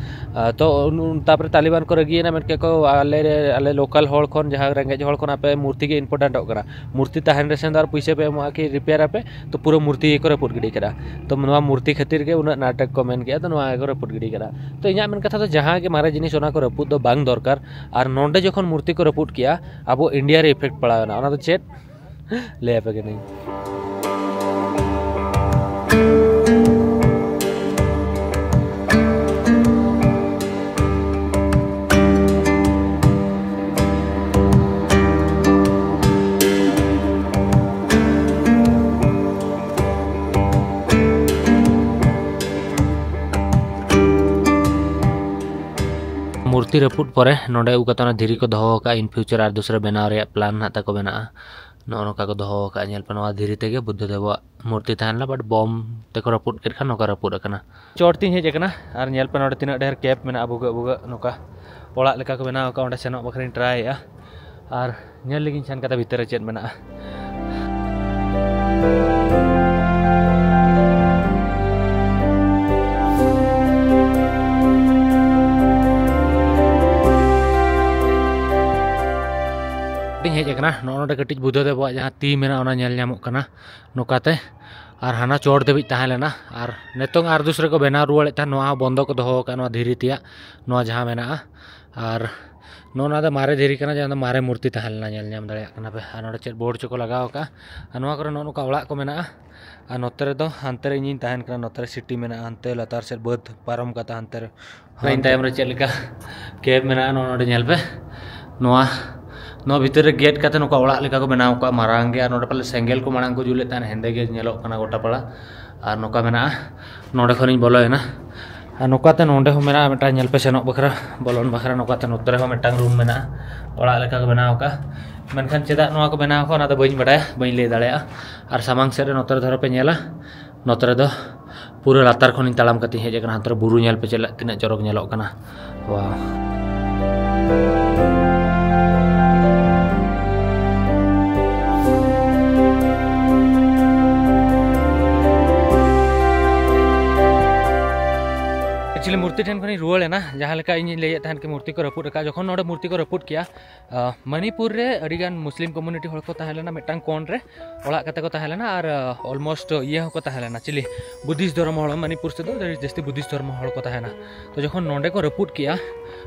ᱛᱚ ᱩᱱ-, ᱩᱱ-, ᱛᱟᱯᱚᱨᱮ ᱛᱟᱞᱤᱵᱟᱱ ᱠᱚ ᱨᱟᱹᱜᱤᱭᱮᱱᱟ, ᱢᱮᱱ ᱠᱮᱜᱼᱟ ᱠᱚ, "ᱟᱞᱮ ᱨᱮ, ᱟᱞᱮ ᱞᱳᱠᱟᱞ ᱦᱚᱲ ᱠᱷᱚᱱ, ᱡᱟᱦᱟᱸ ᱨᱮᱸᱜᱮᱡ ᱦᱚᱲ ᱠᱷᱚᱱ ᱟᱯᱮ ᱢᱩᱨᱛᱤ ᱜᱮ ᱤᱢᱯᱚᱨᱴᱮᱱᱴᱚᱜ ᱠᱟᱱᱟ, ᱢᱩᱨᱛᱤ ᱛᱟᱦᱮᱱ ᱨᱮᱥᱮ ᱫᱚ ᱟᱨ ᱯᱩᱭᱥᱟᱹ ᱯᱮ ᱮᱢᱚᱜᱼᱟ ᱠᱤ ᱨᱤᱯᱮᱭᱟᱨ ᱟᱯᱮ?" ᱛᱚ ᱯᱩᱨᱟᱹ ᱢᱩᱨᱛᱤ ᱜᱮᱠᱚ ᱨᱟᱹᱯᱩᱫ ᱜᱤᱰᱤ ᱠᱮᱫᱟ᱾ ᱛᱚ ᱱᱚᱣᱟ ᱢᱩᱨᱛᱤ ᱠᱷᱟᱹᱛᱤᱨ ᱜᱮ ᱩᱱᱟᱹᱜ ᱱᱟᱴᱚᱠ ᱠᱚ ᱢᱮᱱ ᱠᱮᱜᱼᱟ, ᱛᱚ ᱱᱚᱣᱟ ᱜᱮᱠᱚ ᱨᱟᱹᱯᱩᱫ ᱜᱤᱰᱤ ᱠᱮᱫᱟ᱾ ᱛᱚ ᱤᱧᱟᱹᱜ ᱢᱮᱱ ᱠᱟᱛᱷᱟ ᱫᱚ, ᱡᱟᱦᱟᱸ ᱜᱮ ᱢᱟᱨᱮ ᱡᱤᱱᱤᱥ, ᱚᱱᱟ ᱠᱚ ᱨᱟᱹᱯᱩᱫ ᱫᱚ ᱵᱟᱝ ᱫᱚᱨᱠᱟᱨ᱾ ᱟᱨ ᱱᱚᱰᱮ ᱡᱚᱠᱷᱚᱱ ᱢᱩᱨᱛᱤ ᱠᱚ ᱨᱟᱹᱯᱩᱫ ᱠᱮᱜᱼᱟ, ᱟᱵᱚ ᱤᱱᱰᱤᱭᱟ ᱨᱮ ᱤᱯᱷᱮᱠᱴ ᱯᱟᱲᱟᱣ ᱮᱱᱟ᱾ ᱚᱱᱟ ᱫᱚ ᱪᱮᱫ? ᱞᱟᱹᱭ ᱟᱯᱮ ᱠᱟᱹᱱᱟᱹᱧ᱾ ᱛᱤ ᱨᱟᱹᱯᱩᱫ ᱯᱚᱨᱮ ᱱᱚᱰᱮ ᱟᱹᱜᱩ ᱠᱟᱛᱮ ᱚᱱᱟ ᱫᱷᱤᱨᱤ ᱠᱚ ᱫᱚᱦᱚ ᱟᱠᱟᱫᱼᱟ, in future ᱟᱨ ᱫᱩᱥᱨᱟ ᱵᱮᱱᱟᱣ ᱨᱮᱭᱟᱜ plan ᱱᱟᱦᱟᱜ ᱛᱟᱠᱚ ᱢᱮᱱᱟᱜᱼᱟ᱾ ᱱᱚᱜᱼᱚ ᱱᱚᱝᱠᱟ ᱠᱚ ᱫᱚᱦᱚ ᱟᱠᱟᱫᱼᱟ, ᱧᱮᱞ ᱯᱮ, ᱱᱚᱣᱟ ᱫᱷᱤᱨᱤ ᱛᱮᱜᱮ ᱵᱩᱫᱽᱫᱷᱚ ᱫᱮᱵᱟᱜ ᱢᱩᱨᱛᱤ ᱛᱟᱦᱮᱸ ᱞᱮᱱᱟ, but bomb ᱛᱮᱠᱚ ᱨᱟᱹᱯᱩᱫ ᱠᱮᱫ ᱠᱷᱟᱱ ᱱᱚᱝᱠᱟ ᱨᱟᱹᱯᱩᱫ ᱟᱠᱟᱱᱟ᱾ ᱪᱚᱴ ᱛᱤᱧ ᱦᱮᱡ ᱟᱠᱟᱱᱟ ᱟᱨ ᱧᱮᱞ ᱯᱮ, ᱱᱚᱰᱮ ᱛᱤᱱᱟᱹᱜ ᱰᱷᱮᱨ cave ᱢᱮᱱᱟᱜᱼᱟ, ᱵᱷᱩᱜᱟᱹᱜ ᱵᱷᱩᱜᱟᱹᱜ ᱱᱚᱝᱠᱟ ᱚᱲᱟᱜ ᱞᱮᱠᱟ ᱠᱚ ᱵᱮᱱᱟᱣ ᱟᱠᱟᱫᱼᱟ᱾ ᱚᱸᱰᱮ ᱥᱮᱱᱚᱜ ᱵᱟᱠᱷᱨᱟᱧ ᱴᱨᱟᱭᱮᱫᱼᱟ ᱟᱨ ᱧᱮᱞ ᱞᱮᱜᱤᱧ ᱥᱮᱱ ᱠᱟᱛᱮ ᱵᱷᱤᱛᱟᱹᱨ ᱨᱮ ᱪᱮᱫ ᱢᱮᱱᱟᱜᱼᱟ᱾ ᱤᱧ ᱦᱮᱡ ᱟᱠᱟᱱᱟ, ᱱᱚᱜᱼᱚ ᱱᱚᱰᱮ ᱠᱟᱹᱴᱤᱡ ᱵᱩᱫᱽᱫᱷᱚ ᱫᱮᱵᱟᱜ ᱡᱟᱦᱟᱸ ᱛᱤ ᱢᱮᱱᱟᱜᱼᱟ, ᱚᱱᱟ ᱧᱮᱞ ᱧᱟᱢᱚᱜ ᱠᱟᱱᱟ ᱱᱚᱝᱠᱟᱛᱮ᱾ ᱟᱨ ᱦᱟᱱᱟ ᱪᱚᱴ ᱫᱷᱟᱹᱵᱤᱡ ᱛᱟᱦᱮᱸ ᱞᱮᱱᱟ, ᱟᱨ ᱱᱤᱛᱚᱝ ᱟᱨ ᱫᱩᱥᱨᱟ ᱠᱚ ᱵᱮᱱᱟᱣ ᱨᱩᱣᱟᱹᱲᱮᱫ ᱛᱟᱦᱮᱸᱫ, ᱱᱚᱣᱟ ᱦᱚᱸ ᱵᱚᱱᱫᱚ ᱠᱚ ᱫᱚᱦᱚ ᱟᱠᱟᱫᱼᱟ, ᱱᱚᱣᱟ ᱫᱷᱤᱨᱤ ᱛᱮᱭᱟᱜ ᱱᱚᱣᱟ ᱡᱟᱦᱟᱸ ᱢᱮᱱᱟᱜᱼᱟ᱾ ᱟᱨ ᱱᱚᱜᱼᱚ ᱱᱚᱣᱟ ᱫᱚ ᱢᱟᱨᱮ ᱫᱷᱤᱨᱤ ᱠᱟᱱᱟ, ᱡᱟᱦᱟᱸ ᱫᱚ ᱢᱟᱨᱮ ᱢᱩᱨᱛᱤ ᱛᱟᱦᱮᱸ ᱞᱮᱱᱟ, ᱧᱮᱞ ᱧᱟᱢ ᱫᱟᱲᱮᱭᱟᱜ ᱠᱟᱱᱟ ᱯᱮ᱾ ᱟᱨ ᱱᱚᱰᱮ ᱪᱮᱫ ᱵᱳᱨᱰ ᱪᱚᱠᱚ ᱞᱟᱜᱟᱣ ᱟᱠᱟᱫᱼᱟ, ᱟᱨ ᱱᱚᱣᱟ ᱠᱚᱨᱮ ᱱᱚᱜᱼᱚ ᱱᱚᱝᱠᱟ ᱚᱲᱟᱜ ᱠᱚ ᱢᱮᱱᱟᱜᱼᱟ᱾ ᱟᱨ ᱱᱚᱛᱮ ᱨᱮᱫᱚ, ᱦᱟᱱᱛᱮ ᱨᱮ ᱤᱧᱤᱧ ᱛᱟᱦᱮᱱ ᱠᱟᱱᱟ, ᱱᱚᱛᱮ ᱨᱮ ᱥᱤᱴᱤ ᱢᱮᱱᱟᱜᱼᱟ, ᱦᱟᱱᱛᱮ ᱞᱟᱛᱟᱨ ᱥᱮᱫ ᱵᱟᱹᱫᱽ ᱯᱟᱨᱚᱢ ᱠᱟᱛᱮ ᱦᱟᱱᱛᱮ ᱨᱮ ᱞᱟᱭᱤᱱ ᱛᱟᱭᱚᱢ ᱨᱮ ᱪᱮᱫ ᱞᱮᱠᱟ cave ᱢᱮᱱᱟᱜᱼᱟ, ᱱᱚᱜᱼᱚ ᱱᱚᱰᱮ ᱧᱮᱞ ᱯᱮ᱾ ᱱᱚᱣᱟ, ᱱᱚᱣᱟ ᱵᱷᱤᱛᱤᱨ ᱨᱮ ᱜᱮᱫ ᱠᱟᱛᱮ ᱱᱚᱝᱠᱟ ᱚᱲᱟᱜ ᱞᱮᱠᱟ ᱠᱚ ᱵᱮᱱᱟᱣ ᱠᱟᱜᱼᱟ, ᱢᱟᱨᱟᱝ ᱜᱮ᱾ ᱟᱨ ᱱᱚᱰᱮ ᱯᱟᱞᱮ ᱥᱮᱸᱜᱮᱞ ᱠᱚ ᱢᱟᱲᱟᱝ ᱠᱚ ᱡᱩᱞᱮᱫ ᱛᱟᱦᱮᱱ, ᱦᱮᱸᱫᱮ ᱜᱮ ᱧᱮᱞᱚᱜ ᱠᱟᱱᱟ ᱜᱚᱴᱟ ᱯᱟᱲᱟ᱾ ᱟᱨ ᱱᱚᱝᱠᱟ ᱢᱮᱱᱟᱜᱼᱟ, ᱱᱚᱰᱮ ᱠᱷᱚᱱᱤᱧ ᱵᱚᱞᱚᱭᱮᱱᱟ᱾ ᱟᱨ ᱱᱚᱝᱠᱟᱛᱮ ᱱᱚᱰᱮ ᱦᱚᱸ ᱢᱮᱱᱟᱜᱼᱟ ᱢᱤᱫᱴᱟᱝ, ᱧᱮᱞ ᱯᱮ, ᱥᱮᱱᱚᱜ ᱵᱟᱠᱷᱨᱟ, ᱵᱚᱞᱚᱱ ᱵᱟᱠᱷᱨᱟ᱾ ᱱᱚᱝᱠᱟᱛᱮ ᱱᱚᱛᱮ ᱨᱮᱦᱚᱸ ᱢᱤᱫᱴᱟᱝ ᱨᱩᱢ ᱢᱮᱱᱟᱜᱼᱟ, ᱚᱲᱟᱜ ᱞᱮᱠᱟ ᱠᱚ ᱵᱮᱱᱟᱣ ᱠᱟᱜᱼᱟ᱾ ᱢᱮᱱᱠᱷᱟᱱ ᱪᱮᱫᱟᱜ ᱱᱚᱣᱟ ᱠᱚ ᱵᱮᱱᱟᱣ ᱠᱟᱜᱼᱟ, ᱚᱱᱟ ᱫᱚ ᱵᱟᱹᱧ ᱵᱟᱰᱟᱭᱟ, ᱵᱟᱹᱧ ᱞᱟᱹᱭ ᱫᱟᱲᱮᱭᱟᱜᱼᱟ᱾ ᱟᱨ ᱥᱟᱢᱟᱝ ᱥᱮᱫ ᱨᱮ ᱱᱚᱛᱮ ᱨᱮ ᱫᱷᱚᱨᱚ ᱯᱮ ᱧᱮᱞᱟ, ᱱᱚᱛᱮ ᱨᱮᱫᱚ ᱯᱩᱨᱟᱹ ᱞᱟᱛᱟᱨ ᱠᱷᱚᱱᱤᱧ ᱛᱟᱲᱟᱢ ᱠᱟᱛᱮᱧ ᱦᱮᱡ ᱟᱠᱟᱱᱟ᱾ ᱦᱟᱱᱛᱮ ᱨᱮ ᱵᱩᱨᱩ ᱧᱮᱞ ᱯᱮ ᱪᱮᱫ ᱞᱮ-, ᱛᱤᱱᱟᱹᱜ ᱪᱚᱨᱚᱠ ᱧᱮᱞᱚᱜ ᱠᱟᱱᱟ᱾ ᱣᱟᱣ᱾ Actually, ᱢᱩᱨᱛᱤ ᱴᱷᱮᱱ ᱠᱷᱚᱱᱤᱧ ᱨᱩᱣᱟᱹᱲ ᱮᱱᱟ᱾ ᱡᱟᱦᱟᱸ ᱞᱮᱠᱟ ᱤᱧᱤᱧ ᱞᱟᱹᱭᱮᱫ ᱛᱟᱦᱮᱸᱫ ᱠᱤ ᱢᱩᱨᱛᱤ ᱠᱚ ᱨᱟᱹᱯᱩᱫ ᱟᱠᱟᱫ, ᱡᱚᱠᱷᱚᱱ ᱱᱚᱰᱮ ᱢᱩᱨᱛᱤ ᱠᱚ ᱨᱟᱹᱯᱩᱫ ᱠᱮᱜᱼᱟ, ᱟᱦ, ᱢᱚᱱᱤᱯᱩᱨ ᱨᱮ ᱟᱹᱰᱤᱜᱟᱱ ᱢᱩᱥᱞᱤᱢ community ᱦᱚᱲ ᱠᱚ ᱛᱟᱦᱮᱸ ᱞᱮᱱᱟ ᱢᱤᱫᱴᱟᱝ ᱠᱚᱬ ᱨᱮ, ᱚᱲᱟᱜ ᱠᱟᱛᱮ ᱠᱚ ᱛᱟᱦᱮᱸ ᱞᱮᱱᱟ᱾ ᱟᱨ, ᱟᱦ, almost ᱤᱭᱟᱹ ᱦᱚᱸᱠᱚ ᱛᱟᱦᱮᱸ ᱞᱮᱱᱟ, ᱪᱤᱞᱤ, ᱵᱩᱫᱽᱫᱷᱤᱥᱴ ᱫᱷᱚᱨᱚᱢ ᱦᱚᱲ, ᱢᱚᱱᱤᱯᱩᱨ ᱥᱮᱫ ᱫᱚ ᱟᱹᱰᱤ ᱡᱟᱹᱥᱛᱤ ᱵᱩᱫᱽᱫᱷᱤᱥᱴ ᱫᱷᱚᱨᱢᱚ ᱦᱚᱲ ᱠᱚ ᱛᱟᱦᱮᱱᱟ᱾ ᱛᱚ ᱡᱚᱠᱷᱚᱱ ᱱᱚᱰᱮ ᱠᱚ ᱨᱟᱹᱯᱩᱫ ᱠᱮᱜᱼᱟ,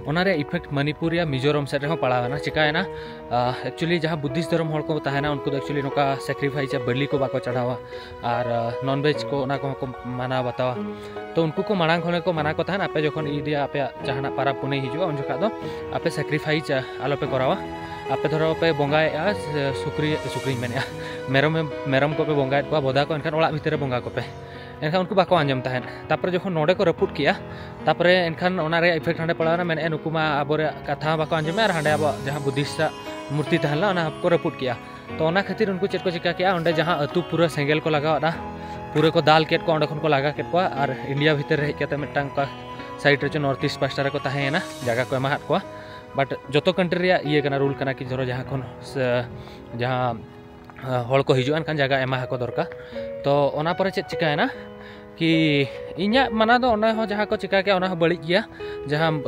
ᱚᱱᱟ ᱨᱮᱭᱟᱜ effect ᱢᱚᱱᱤᱯᱩᱨ ᱨᱮᱭᱟᱜ ᱢᱤᱡᱳᱨᱟᱢ ᱥᱮᱫ ᱨᱮᱦᱚᱸ ᱯᱟᱲᱟᱣ ᱮᱱᱟ᱾ ᱪᱤᱠᱟᱭᱮᱱᱟ? ᱟᱦ, actually ᱡᱟᱦᱟᱸ ᱵᱩᱫᱽᱫᱷᱤᱥᱴ ᱫᱷᱚᱨᱚᱢ ᱦᱚᱲ ᱠᱚ ᱛᱟᱦᱮᱱᱟ, ᱩᱱᱠᱩ ᱫᱚ actually ᱱᱚᱝᱠᱟ sacrifice ᱭᱟ, ᱵᱟᱹᱞᱤ ᱠᱚ ᱵᱟᱠᱚ ᱪᱟᱲᱦᱟᱣᱟ᱾ ᱟᱨ, ᱟᱦ, non veg ᱠᱚ, ᱚᱱᱟ ᱠᱚᱦᱚᱸ ᱠᱚ ᱢᱟᱱᱟᱣ ᱵᱟᱛᱟᱣᱟ᱾ ᱛᱚ ᱩᱱᱠᱩ ᱠᱚ ᱢᱟᱲᱟᱝ ᱠᱷᱚᱱ ᱜᱮᱠᱚ ᱢᱟᱱᱟ ᱠᱚ ᱛᱟᱦᱮᱱ, ᱟᱯᱮ ᱡᱚᱠᱷᱚᱱ ᱤᱫᱤᱭᱟ, ᱟᱯᱮᱭᱟᱜ ᱡᱟᱦᱟᱱᱟᱜ ᱯᱟᱨᱟᱵᱽ ᱯᱩᱱᱟᱹᱭ ᱦᱤᱡᱩᱜᱼᱟ, ᱩᱱ ᱡᱚᱠᱷᱟᱜ ᱫᱚ ᱟᱯᱮ sacrifice ᱟᱞᱚᱯᱮ ᱠᱚᱨᱟᱣᱟ᱾ ᱟᱯᱮ ᱫᱷᱚᱨᱚ ᱯᱮ ᱵᱚᱸᱜᱟᱭᱮᱫᱼᱟ ᱥᱮ ᱥᱩᱠᱨᱤ, ᱥᱩᱠᱨᱤᱧ ᱢᱮᱱᱮᱫᱼᱟ, ᱢᱮᱨᱚᱢ, ᱢᱮᱨᱚᱢ ᱠᱚᱯᱮ ᱵᱚᱸᱜᱟᱭᱮᱫ ᱠᱚᱣᱟ, ᱵᱚᱫᱟ ᱠᱚ, ᱮᱱᱠᱷᱟᱱ ᱚᱲᱟᱜ ᱵᱷᱤᱛᱤᱨ ᱨᱮ ᱵᱚᱸᱜᱟ ᱠᱚᱯᱮ᱾ ᱮᱱᱠᱷᱟᱱ ᱩᱱᱠᱩ ᱵᱟᱠᱚ ᱟᱸᱡᱚᱢ ᱛᱟᱦᱮᱸᱫ᱾ ᱛᱟᱨᱯᱚᱨᱮ ᱡᱚᱠᱷᱚᱱ ᱱᱚᱰᱮ ᱠᱚ ᱨᱟᱹᱯᱩᱫ ᱠᱮᱜᱼᱟ, ᱛᱟᱨᱯᱚᱨᱮ ᱮᱱᱠᱷᱟᱱ ᱚᱱᱟ ᱨᱮᱭᱟᱜ effect ᱦᱟᱸᱰᱮ ᱯᱟᱲᱟᱣ ᱮᱱᱟ, ᱢᱮᱱᱮᱫᱼᱟ ᱱᱩᱠᱩ ᱢᱟ ᱟᱵᱚᱨᱮᱭᱟᱜ ᱠᱟᱛᱷᱟ ᱦᱚᱸ ᱵᱟᱠᱚ ᱟᱸᱡᱚᱢᱮᱜᱼᱟ ᱟᱨ ᱦᱟᱸᱰᱮ ᱟᱵᱚᱣᱟᱜ ᱡᱟᱦᱟᱸ ᱵᱩᱫᱽᱫᱷᱤᱥᱴ ᱟᱜ ᱢᱩᱨᱛᱤ ᱛᱟᱦᱮᱸ ᱞᱮᱱᱟ ᱚᱱᱟ ᱦᱚᱸᱠᱚ ᱨᱟᱹᱯᱩᱫ ᱠᱮᱜᱼᱟ᱾ ᱛᱚ ᱚᱱᱟ ᱠᱷᱟᱹᱛᱤᱨ ᱩᱱᱠᱩ ᱪᱮᱫ ᱠᱚ ᱪᱤᱠᱟ ᱠᱮᱜᱼᱟ, ᱚᱸᱰᱮ ᱡᱟᱦᱟᱸ ᱟᱹᱛᱩ ᱯᱩᱨᱟᱹ ᱥᱮᱸᱜᱮᱞ ᱠᱚ ᱞᱟᱜᱟᱣᱟᱫᱼᱟ, ᱯᱩᱨᱟᱹ ᱠᱚ ᱫᱟᱞ ᱠᱮᱫ ᱠᱚᱣᱟ, ᱚᱸᱰᱮ ᱠᱷᱚᱱ ᱠᱚ ᱞᱟᱜᱟ ᱠᱮᱫ ᱠᱚᱣᱟ ᱟᱨ ᱤᱱᱰᱤᱭᱟ ᱵᱷᱤᱛᱤᱨ ᱨᱮ ᱦᱮᱡ ᱠᱟᱛᱮ ᱢᱤᱫᱴᱟᱝ ᱚᱠᱟ side ᱨᱮᱪᱚ north east ᱯᱟᱥᱴᱟ ᱨᱮᱠᱚ ᱛᱟᱦᱮᱸᱭᱮᱱᱟ, ᱡᱟᱭᱜᱟ ᱠᱚ ᱮᱢᱟᱦᱟᱫ ᱠᱚᱣᱟ᱾ But ᱡᱚᱛᱚ country ᱨᱮᱭᱟᱜ ᱤᱭᱟᱹ ᱠᱟᱱᱟ, rule ᱠᱟᱱᱟ ᱠᱤ ᱫᱷᱚᱨᱚ ᱡᱟᱦᱟᱸ ᱠᱷᱚᱱ ᱥᱮ ᱡᱟᱦᱟᱸ ᱦᱚᱲ ᱠᱚ ᱦᱤᱡᱩᱜᱼᱟ, ᱮᱱᱠᱷᱟᱱ ᱡᱟᱭᱜᱟ ᱮᱢᱟ ᱟᱠᱚ ᱫᱚᱨᱠᱟᱨ᱾ ᱛᱚ ᱚᱱᱟ ᱯᱚᱨᱮ ᱪᱮᱫ ᱪᱤᱠᱟᱹᱭᱮᱱᱟ ᱠᱤ ᱤᱧᱟᱹᱜ ᱢᱟᱱᱟ ᱫᱚ ᱚᱱᱟ ᱦᱚᱸ ᱡᱟᱦᱟᱸ ᱠᱚ ᱪᱤᱠᱟ ᱠᱮᱜᱼᱟ ᱚᱱᱟ ᱦᱚᱸ ᱵᱟᱹᱲᱤᱡ ᱜᱮᱭᱟ᱾ ᱡᱟᱦᱟᱸ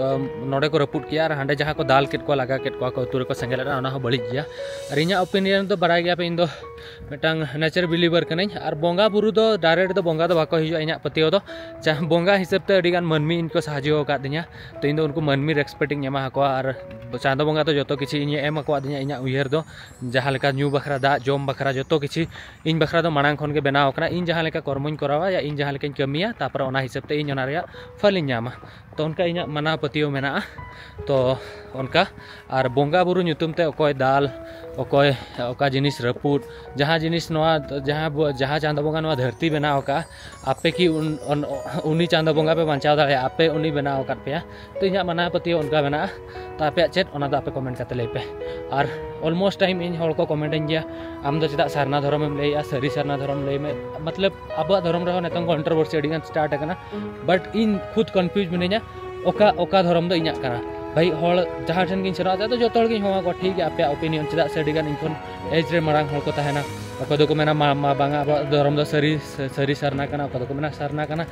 ᱱᱚᱰᱮ ᱠᱚ ᱨᱟᱹᱯᱩᱫ ᱠᱮᱜᱼᱟ ᱟᱨ ᱦᱟᱸᱰᱮ ᱡᱟᱦᱟᱸ ᱠᱚ ᱫᱟᱞ ᱠᱮᱫ ᱠᱚᱣᱟ, ᱞᱟᱜᱟ ᱠᱮᱫ ᱠᱚᱣᱟ ᱠᱚ, ᱟᱹᱛᱩ ᱨᱮᱠᱚ ᱥᱮᱸᱜᱮᱞ ᱟᱫᱼᱟ, ᱚᱱᱟ ᱦᱚᱸ ᱵᱟᱹᱲᱤᱡ ᱜᱮᱭᱟ᱾ ᱟᱨ ᱤᱧᱟᱹᱜ opinion ᱫᱚ ᱵᱟᱲᱟᱭ ᱜᱮᱭᱟ ᱯᱮ, ᱤᱧ ᱫᱚ ᱢᱤᱫᱴᱟᱝ nature believer ᱠᱟᱹᱱᱟᱹᱧ᱾ ᱟᱨ ᱵᱚᱸᱜᱟ ᱵᱩᱨᱩ ᱫᱚ direct ᱫᱚ ᱵᱚᱸᱜᱟ ᱫᱚ ᱵᱟᱠᱚ ᱦᱤᱡᱩᱜᱼᱟ ᱤᱧᱟᱹᱜ ᱯᱟᱹᱛᱭᱟᱹᱣ ᱫᱚ᱾ ᱵᱚᱸᱜᱟ ᱦᱤᱥᱟᱹᱵ ᱛᱮ ᱟᱹᱰᱤ ᱜᱟᱱ ᱢᱟᱹᱱᱢᱤ ᱤᱧ ᱠᱚ ᱥᱟᱦᱟᱡᱽᱡᱚ ᱟᱠᱟᱫᱤᱧᱟ᱾ ᱛᱚ ᱤᱧ ᱫᱚ ᱩᱱᱠᱩ ᱢᱟᱹᱱᱢᱤ respect ᱤᱧ ᱮᱢᱟ ᱟᱠᱚᱣᱟ᱾ ᱟᱨ ᱪᱟᱸᱫᱚ ᱵᱚᱸᱜᱟ ᱫᱚ ᱡᱚᱛᱚ ᱠᱤᱪᱷᱩ ᱤᱧᱮ ᱮᱢ ᱟᱠᱟᱫᱤᱧᱟ, ᱤᱧᱟᱹᱜ ᱩᱭᱦᱟᱹᱨ ᱫᱚ ᱡᱟᱦᱟᱸ ᱞᱮᱠᱟ ᱧᱩ ᱵᱟᱠᱷᱨᱟ, ᱫᱟᱜ ᱡᱚᱢ ᱵᱟᱠᱷᱨᱟ, ᱡᱚᱛᱚ ᱠᱤᱪᱷᱩ ᱤᱧ ᱵᱟᱠᱷᱨᱟ ᱫᱚ ᱢᱟᱲᱟᱝ ᱠᱷᱚᱱ ᱜᱮ ᱵᱮᱱᱟᱣ ᱟᱠᱟᱱᱟ᱾ ᱤᱧ ᱡᱟᱦᱟᱸ ᱞᱮᱠᱟ ᱠᱚᱨᱢᱚᱧ ᱠᱚᱨᱟᱣᱟ ᱭᱟ ᱤᱧ ᱡᱟᱦᱟᱸ ᱞᱮᱠᱟᱧ ᱠᱟᱹᱢᱤᱭᱟ, ᱛᱟᱨᱯᱚᱨᱮ ᱚᱱᱟ ᱦᱤᱥᱟᱹᱵ ᱛᱮ ᱤᱧ ᱚᱱᱟ ᱨᱮᱭᱟᱜ ᱯᱷᱚᱞᱤᱧ ᱧᱟᱢᱟ᱾ ᱛᱚ ᱚᱱᱠᱟ ᱤᱧᱟᱹᱜ ᱢᱟᱱᱟᱣ ᱯᱟᱹᱛᱭᱟᱹᱣ ᱢᱮᱱᱟᱜᱼᱟ᱾ ᱛᱚ ᱚᱱᱠᱟ ᱟᱨ ᱵᱚᱸᱜᱟ ᱵᱩᱨᱩ ᱧᱩᱛᱩᱢ ᱛᱮ ᱚᱠᱚᱭ ᱫᱟᱞ, ᱚᱠᱚᱭ ᱚᱠᱟ ᱡᱤᱱᱤᱥ ᱨᱟᱹᱯᱩᱫ, ᱡᱟᱦᱟᱸ ᱡᱤᱱᱤᱥ ᱱᱚᱣᱟ ᱡᱟᱦᱟᱸ ᱵᱚ- ᱡᱟᱦᱟᱸ ᱪᱟᱸᱫᱚ ᱵᱚᱸᱜᱟ ᱱᱚᱣᱟ ᱫᱷᱟᱹᱨᱛᱤ ᱵᱮᱱᱟᱣ ᱟᱠᱟᱫᱼᱟ, ᱟᱯᱮ ᱠᱤ ᱩᱱ- ᱩᱱ- ᱩᱱᱤ ᱪᱟᱸᱫᱚ ᱵᱚᱸᱜᱟ ᱯᱮ ᱵᱟᱧᱪᱟᱣ ᱫᱟᱲᱮᱭᱟᱜᱼᱟ? ᱟᱯᱮ ᱩᱱᱤ ᱵᱮᱱᱟᱣ ᱟᱠᱟᱫ ᱯᱮᱭᱟ᱾ ᱛᱚ ᱤᱧᱟᱹᱜ ᱢᱟᱱᱟᱣ ᱯᱟᱹᱛᱭᱟᱹᱣ ᱚᱱᱠᱟ ᱢᱮᱱᱟᱜᱼᱟ᱾ ᱛᱚ ᱟᱯᱮᱭᱟᱜ ᱪᱮᱫ, ᱚᱱᱟ ᱫᱚ ᱟᱯᱮ comment ᱠᱟᱛᱮ ᱞᱟᱹᱭ ᱯᱮ᱾ ᱟᱨ almost time ᱤᱧ ᱦᱚᱲ ᱠᱚ comment ᱟᱹᱧ ᱜᱮᱭᱟ, "ᱟᱢ ᱫᱚ ᱪᱮᱫᱟᱜ ᱥᱟᱨᱱᱟ ᱫᱷᱚᱨᱚᱢᱮᱢ ᱞᱟᱹᱭᱮᱜᱼᱟ? ᱥᱟᱹᱨᱤ ᱥᱟᱨᱱᱟ ᱫᱷᱚᱨᱚᱢ ᱞᱟᱹᱭ ᱢᱮ᱾" ᱢᱚᱛᱞᱚᱵ ᱟᱵᱚᱣᱟᱜ ᱫᱷᱚᱨᱚᱢ ᱨᱮᱦᱚᱸ ᱱᱤᱛᱚᱝ controversy ᱟᱹᱰᱤ ᱜᱟᱱ start ᱟᱠᱟᱱᱟ, but ᱤᱧ ᱠᱷᱩᱫ confuse ᱢᱤᱱᱟᱹᱧᱟ ᱚᱠᱟ ᱚᱠᱟ ᱫᱷᱚᱨᱚᱢ ᱫᱚ ᱤᱧᱟᱹᱜ ᱠᱟᱱᱟ᱾ ᱵᱷᱟᱹᱭ, ᱦᱚᱲ ᱡᱟᱦᱟᱸ ᱴᱷᱮᱱ ᱜᱤᱧ ᱥᱮᱱᱚᱜᱼᱟ, ᱟᱫᱚ ᱡᱚᱛᱚ ᱦᱚᱲ ᱜᱤᱧ ᱦᱚᱦᱚ ᱟᱠᱚᱣᱟ, "ᱴᱷᱤᱠ ᱜᱮᱭᱟ, ᱟᱯᱮᱭᱟᱜ opinion ᱪᱮᱫᱟᱜ ᱥᱮ ᱟᱹᱰᱤ ᱜᱟᱱ ᱤᱧ ᱠᱷᱚᱱ age ᱨᱮ ᱢᱟᱨᱟᱝ ᱦᱚᱲ ᱠᱚ ᱛᱟᱦᱮᱱᱟ?" ᱚᱠᱚᱭ ᱫᱚᱠᱚ ᱢᱮᱱᱟ, "ᱢᱟ ᱢᱟ ᱵᱟᱝᱟ, ᱟᱵᱚᱣᱟᱜ ᱫᱷᱚᱨᱚᱢ ᱫᱚ ᱥᱟᱹᱨᱤ ᱥᱟᱹᱨᱤ ᱥᱟᱨᱱᱟ ᱠᱟᱱᱟ", ᱚᱠᱚᱭ ᱫᱚᱠᱚ ᱢᱮᱱᱟ ᱥᱟᱨᱱᱟ ᱠᱟᱱᱟ᱾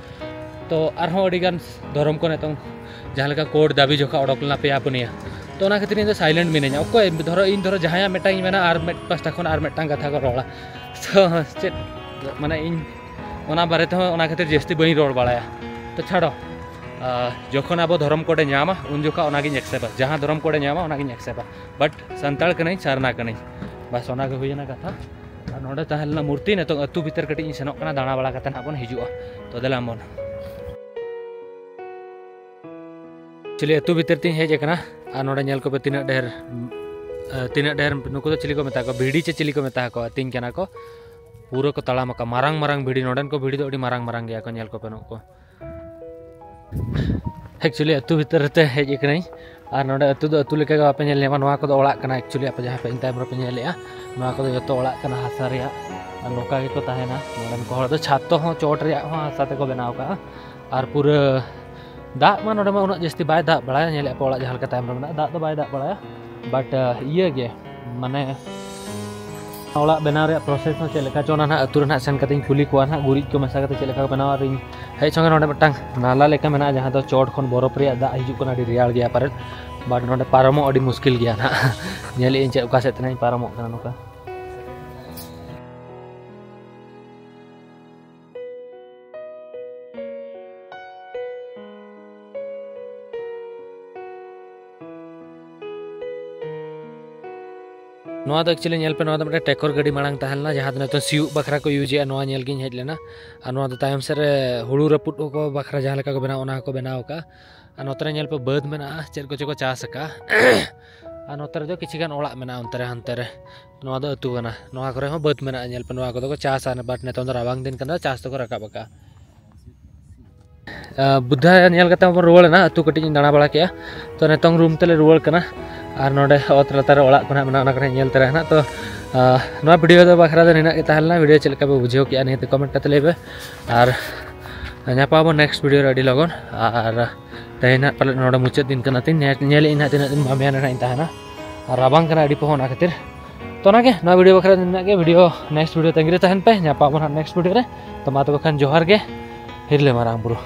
ᱛᱚ ᱟᱨᱦᱚᱸ ᱟᱹᱰᱤ ᱜᱟᱱ ᱫᱷᱚᱨᱚᱢ ᱠᱚ ᱱᱤᱛᱚᱝ ᱡᱟᱦᱟᱸ ᱞᱮᱠᱟ code ᱫᱟᱹᱵᱤ ᱡᱚᱠᱷᱟ ᱚᱰᱚᱠ ᱞᱮᱱᱟ ᱯᱮᱭᱟ ᱯᱩᱱᱭᱟᱹ, ᱛᱚ ᱚᱱᱟ ᱠᱷᱟᱹᱛᱤᱨ ᱤᱧ ᱫᱚ silent ᱢᱤᱱᱟᱹᱧᱟ᱾ ᱚᱠᱚᱭ ᱫᱷᱚᱨᱚ ᱤᱧ ᱫᱷᱚᱨᱚ ᱡᱟᱦᱟᱸᱭᱟᱜ ᱢᱤᱫᱴᱟᱝ ᱤᱧ ᱢᱮᱱᱟ ᱟᱨ ᱢᱤᱫ ᱯᱟᱥᱴᱟ ᱠᱷᱚᱱ ᱟᱨ ᱢᱤᱫᱴᱟᱝ ᱠᱟᱛᱷᱟ ᱠᱚ ᱨᱚᱲᱟ᱾ ᱛᱚ ᱪᱮᱫ ᱢᱟᱱᱮ ᱤᱧ ᱚᱱᱟ ᱵᱟᱨᱮ ᱛᱮᱦᱚᱸ ᱚᱱᱟ ᱠᱷᱟᱹᱛᱤᱨ ᱡᱟᱹᱥᱛᱤ ᱵᱟᱹᱧ ᱨᱚᱲ ᱵᱟᱲᱟᱭᱟ᱾ ᱛᱚ ᱪᱷᱟᱲᱚ, ᱟᱨ ᱡᱚᱠᱷᱚᱱ ᱟᱵᱚ ᱫᱷᱚᱨᱚᱢ code ᱮ ᱧᱟᱢᱟ ᱩᱱ ᱡᱚᱠᱷᱟ ᱚᱱᱟᱜᱤᱧ acceptᱟ, ᱡᱟᱦᱟᱸ ᱫᱷᱚᱨᱚᱢ code ᱮ ᱧᱟᱢᱟ ᱚᱱᱟᱜᱤᱧ acceptᱟ᱾ But ᱥᱟᱱᱛᱟᱲ ᱠᱟᱹᱱᱟᱹᱧ, ᱥᱟᱨᱱᱟ ᱠᱟᱹᱱᱟᱹᱧ, ᱵᱟᱥ ᱚᱱᱟᱜᱮ ᱦᱩᱭᱮᱱᱟ ᱠᱟᱛᱷᱟ᱾ ᱟᱨ ᱱᱚᱰᱮ ᱛᱟᱦᱮᱸ ᱞᱮᱱᱟ ᱢᱩᱨᱛᱤ, ᱱᱤᱛᱚᱝ ᱟᱹᱛᱩ ᱵᱷᱤᱛᱟᱹᱨ ᱠᱟᱹᱴᱤᱡ ᱤᱧ ᱥᱮᱱᱚᱜ ᱠᱟᱱᱟ, ᱫᱟᱬᱟ ᱵᱟᱲᱟ ᱠᱟᱛᱮ ᱱᱟᱦᱟᱜ ᱵᱚᱱ ᱦᱤᱡᱩᱜᱼᱟ᱾ ᱛᱚ ᱫᱮᱞᱟ ᱵᱚᱱ᱾ Actually ᱟᱹᱛᱩ ᱵᱷᱤᱛᱟᱹᱨ ᱛᱤᱧ ᱦᱮᱡ ᱟᱠᱟᱱᱟ ᱟᱨ ᱱᱚᱰᱮ ᱧᱮᱞ ᱠᱚᱯᱮ ᱛᱤᱱᱟᱹᱜ ᱰᱷᱮᱨ, ᱛᱤᱱᱟᱹᱜ ᱰᱷᱮᱨ ᱱᱩᱠᱩ ᱫᱚ ᱪᱤᱞᱤ ᱠᱚ ᱢᱮᱛᱟ ᱠᱚᱣᱟ, ᱵᱷᱤᱰᱤ ᱪᱮ ᱪᱤᱞᱤ ᱠᱚ ᱢᱮᱛᱟ ᱠᱚᱣᱟ, ᱟᱹᱛᱤᱧ ᱠᱟᱱᱟ ᱠᱚ᱾ ᱯᱩᱨᱟᱹ ᱠᱚ ᱛᱟᱲᱟᱢ ᱟᱠᱟᱫ, ᱢᱟᱨᱟᱝ ᱢᱟᱨᱟᱝ ᱵᱷᱤᱲᱤ, ᱱᱚᱰᱮᱱ ᱠᱚ ᱵᱷᱤᱲᱤ ᱫᱚ ᱟᱹᱰᱤ ᱢᱟᱨᱟᱝ ᱢᱟᱨᱟᱝ ᱜᱮᱭᱟ ᱠᱚ, ᱧᱮᱞ ᱠᱚᱯᱮ ᱱᱩᱠᱩ᱾ Actually ᱟᱹᱛᱩ ᱵᱷᱤᱛᱤᱨ ᱨᱮᱛᱮ ᱦᱮᱡ ᱟᱠᱟᱱᱟᱹᱧ, ᱟᱨ ᱱᱚᱰᱮ ᱟᱹᱛᱩ ᱫᱚ ᱟᱹᱛᱩ ᱞᱮᱠᱟ ᱜᱮ ᱵᱟᱯᱮ ᱧᱮᱞ ᱧᱟᱢᱟ᱾ ᱱᱚᱣᱟ ᱠᱚᱫᱚ ᱚᱲᱟᱜ ᱠᱟᱱᱟ actually, ᱟᱯᱮ ᱡᱟᱦᱟᱸ ᱯᱮ ᱤᱧ ᱛᱟᱭᱚᱢ ᱨᱮᱯᱮ ᱧᱮᱞᱮᱫᱼᱟ, ᱱᱚᱣᱟ ᱠᱚᱫᱚ ᱡᱚᱛᱚ ᱚᱲᱟᱜ ᱠᱟᱱᱟ ᱦᱟᱥᱟ ᱨᱮᱭᱟᱜ, ᱟᱨ ᱱᱚᱝᱠᱟ ᱜᱮᱠᱚ ᱛᱟᱦᱮᱱᱟ ᱱᱚᱰᱮᱱ ᱠᱚ ᱦᱚᱲ ᱫᱚ᱾ ᱪᱷᱟᱛ ᱦᱚᱸ ᱪᱚᱴ ᱨᱮᱭᱟᱜ ᱦᱚᱸ ᱦᱟᱥᱟ ᱛᱮᱠᱚ ᱵᱮᱱᱟᱣ ᱠᱟᱜᱼᱟ, ᱟᱨ ᱯᱩᱨᱟᱹ ᱫᱟᱜ ᱢᱟ ᱱᱚᱰᱮ ᱢᱟ ᱩᱱᱟᱹᱜ ᱡᱟᱹᱥᱛᱤ ᱵᱟᱭ ᱫᱟᱜ ᱵᱟᱲᱟᱭᱟ, ᱧᱮᱞᱮᱫ ᱯᱮ ᱚᱲᱟᱜ ᱡᱟᱦᱟᱸ ᱞᱮᱠᱟ ᱛᱟᱭᱚᱢ ᱨᱮ ᱢᱮᱱᱟᱜᱼᱟ, ᱫᱟᱜ ᱫᱚ ᱵᱟᱭ ᱫᱟᱜ ᱵᱟᱲᱟᱭᱟ, but ᱤᱭᱟᱹ ᱜᱮ, ᱢᱟᱱᱮ ᱚᱲᱟᱜ ᱵᱮᱱᱟᱣ ᱨᱮᱭᱟᱜ process ᱦᱚᱸ ᱪᱮᱫ ᱞᱮᱠᱟ ᱪᱚ, ᱚᱱᱟ ᱱᱟᱦᱟᱜ ᱟᱹᱛᱩ ᱨᱮ ᱱᱟᱦᱟᱜ ᱥᱮᱱ ᱠᱟᱛᱮᱧ ᱠᱩᱞᱤ ᱠᱚᱣᱟ ᱱᱟᱦᱟᱜ, ᱜᱩᱨᱤᱡ ᱠᱚ ᱢᱮᱥᱟ ᱠᱟᱛᱮ ᱪᱮᱫ ᱞᱮᱠᱟ ᱠᱚ ᱵᱮᱱᱟᱣᱟ᱾ ᱟᱨ ᱤᱧ ᱦᱮᱡ ᱥᱚᱸᱜᱮ ᱱᱚᱰᱮ ᱢᱤᱫᱴᱟᱝ ᱱᱟᱞᱟ ᱞᱮᱠᱟ ᱢᱮᱱᱟᱜᱼᱟ, ᱡᱟᱦᱟᱸ ᱫᱚ ᱪᱚᱴ ᱠᱷᱚᱱ ᱵᱚᱨᱚᱯ ᱨᱮᱭᱟᱜ ᱫᱟᱜ ᱦᱤᱡᱩᱜ ᱠᱟᱱᱟ, ᱟᱹᱰᱤ ᱨᱮᱭᱟᱲ ᱜᱮᱭᱟ ᱯᱟᱨᱮᱫ, but ᱱᱚᱰᱮ ᱯᱟᱨᱚᱢᱚᱜ ᱟᱹᱰᱤ ᱢᱩᱥᱠᱤᱞ ᱜᱮᱭᱟ ᱱᱟᱦᱟᱜ᱾ ᱧᱮᱞᱮᱫ ᱟᱹᱧ ᱪᱮᱫ ᱚᱠᱟ ᱥᱮᱫ ᱛᱮ ᱱᱟᱦᱟᱜ ᱤᱧ ᱯᱟᱨᱚᱢᱚᱜ ᱠᱟᱱᱟ ᱱᱚᱝᱠᱟ᱾ ᱱᱚᱣᱟ ᱫᱚ actually ᱧᱮᱞ ᱯᱮ, ᱱᱚᱣᱟ ᱫᱚ ᱢᱤᱫᱴᱮᱱ ᱴᱮᱠᱚᱨ ᱜᱟᱹᱰᱤ ᱢᱟᱲᱟᱝ ᱛᱟᱦᱮᱸ ᱞᱮᱱᱟ, ᱡᱟᱦᱟᱸ ᱫᱚ ᱱᱤᱛᱚᱜ ᱥᱤᱭᱳᱜ ᱵᱟᱠᱷᱨᱟ ᱠᱚ ᱤᱭᱩᱡᱮᱜᱼᱟ, ᱱᱚᱣᱟ ᱧᱮᱞ ᱜᱤᱧ ᱦᱮᱡ ᱞᱮᱱᱟ᱾ ᱟᱨ ᱱᱚᱣᱟ ᱫᱚ ᱛᱟᱭᱚᱢ ᱥᱮᱫ ᱨᱮ ᱦᱩᱲᱩ ᱨᱟᱹᱯᱩᱫ ᱠᱚ ᱵᱟᱠᱷᱨᱟ ᱡᱟᱦᱟᱸ ᱞᱮᱠᱟ ᱠᱚ ᱵᱮᱱᱟᱣᱟ, ᱚᱱᱟ ᱦᱚᱸᱠᱚ ᱵᱮᱱᱟᱣ ᱟᱠᱟᱫᱼᱟ᱾ ᱟᱨ ᱱᱚᱛᱮ ᱨᱮ ᱧᱮᱞ ᱯᱮ, ᱵᱟᱹᱫᱽ ᱢᱮᱱᱟᱜᱼᱟ, ᱪᱮᱫ ᱠᱚᱪᱚ ᱠᱚ ᱪᱟᱥ ᱟᱠᱟᱫᱼᱟ᱾ ᱟᱨ ᱱᱚᱛᱮ ᱨᱮᱫᱚ ᱠᱤᱪᱷᱤ ᱜᱟᱱ ᱚᱲᱟᱜ ᱢᱮᱱᱟᱜᱼᱟ, ᱚᱱᱛᱮ ᱨᱮ ᱦᱟᱱᱛᱮ ᱨᱮ᱾ ᱱᱚᱣᱟ ᱫᱚ ᱟᱹᱛᱩ ᱠᱟᱱᱟ, ᱱᱚᱣᱟ ᱠᱚᱨᱮ ᱦᱚᱸ ᱵᱟᱹᱫᱽ ᱢᱮᱱᱟᱜᱼᱟ᱾ ᱧᱮᱞ ᱯᱮ, ᱱᱚᱣᱟ ᱠᱚᱫᱚ ᱠᱚ ᱪᱟᱥᱟ, but ᱱᱤᱛᱚᱝ ᱫᱚ ᱨᱟᱵᱟᱝ ᱫᱤᱱ ᱠᱟᱱᱟ, ᱪᱟᱥ ᱫᱚᱠᱚ ᱨᱟᱠᱟᱵ ᱟᱠᱟᱫᱼᱟ᱾ ᱟᱸ, ᱵᱩᱫᱽᱫᱷᱟ ᱧᱮᱞ ᱠᱟᱛᱮ ᱦᱚᱸᱵᱚᱱ ᱨᱩᱣᱟᱹᱲ ᱮᱱᱟ, ᱟᱹᱛᱩ ᱠᱟᱹᱴᱤᱡ ᱤᱧ ᱫᱟᱬᱟ ᱵᱟᱲᱟ ᱠᱮᱜᱼᱟ᱾ ᱛᱚ ᱱᱤᱛᱚᱝ ᱨᱩᱢ ᱛᱮᱞᱮ ᱨᱩᱣᱟᱹᱲ ᱠᱟᱱᱟ, ᱟᱨ ᱱᱚᱰᱮ ᱚᱛ ᱞᱟᱛᱟᱨ ᱨᱮ ᱚᱲᱟᱜ ᱠᱚ ᱱᱟᱦᱟᱜ ᱢᱮᱱᱟᱜᱼᱟ, ᱚᱱᱟ ᱠᱚ ᱱᱟᱦᱟᱜ ᱧᱮᱞ ᱛᱚᱨᱟᱭᱟ ᱱᱟᱦᱟᱜ᱾ ᱛᱚ, ᱟᱸ, ᱱᱚᱣᱟ video ᱫᱚ ᱵᱟᱠᱷᱨᱟ ᱫᱚ ᱱᱤᱱᱟᱹᱜ ᱜᱮ ᱛᱟᱦᱮᱸ ᱞᱮᱱᱟ᱾ Video ᱪᱮᱫ ᱞᱮᱠᱟ ᱯᱮ ᱵᱩᱡᱷᱟᱹᱣ ᱠᱮᱜᱼᱟ, ᱱᱤᱭᱟᱹᱛᱮ comment ᱠᱟᱛᱮ ᱞᱟᱹᱭ ᱯᱮ, ᱟᱨ ᱧᱟᱯᱟᱢ ᱟᱵᱚᱱ next video ᱨᱮ ᱟᱹᱰᱤ ᱞᱚᱜᱚᱱ᱾ ᱟᱨ ᱛᱮᱦᱮᱧ ᱱᱟᱦᱟᱜ ᱯᱟᱞᱮᱫ ᱱᱚᱰᱮ ᱢᱩᱪᱟᱹᱫ ᱫᱤᱱ ᱠᱟᱱᱟ ᱛᱤᱧ, ᱧᱮ-, ᱧᱮᱞᱮᱫ ᱟᱹᱧ ᱱᱟᱦᱟᱜ ᱛᱤᱱᱟᱹᱜ ᱫᱤᱱ ᱵᱟᱢᱮᱭᱟᱱ ᱨᱮ ᱱᱟᱦᱟᱜ ᱤᱧ ᱛᱟᱦᱮᱱᱟ, ᱟᱨ ᱨᱟᱵᱟᱝ ᱠᱟᱱᱟ ᱟᱹᱰᱤ ᱯᱚᱦᱚᱸ, ᱚᱱᱟ ᱠᱷᱟᱹᱛᱤᱨ᱾ ᱛᱚ ᱚᱱᱟᱜᱮ, ᱱᱚᱣᱟ video ᱵᱟᱠᱷᱨᱟ ᱫᱚ ᱱᱤᱱᱟᱹᱜ ᱜᱮ᱾ Video, next video ᱛᱟᱺᱜᱤ ᱨᱮ ᱛᱟᱦᱮᱱ ᱯᱮ, ᱧᱟᱯᱟᱢ ᱟᱵᱚᱱ ᱱᱟᱦᱟᱜ next video ᱨᱮ᱾ ᱛᱚ ᱢᱟ ᱛᱚᱵᱮ ᱠᱷᱟᱱ ᱡᱚᱦᱟᱨ ᱜᱮ, ᱦᱤᱨᱞᱟᱹ ᱢᱟᱨᱟᱝ ᱵᱩᱨᱩ᱾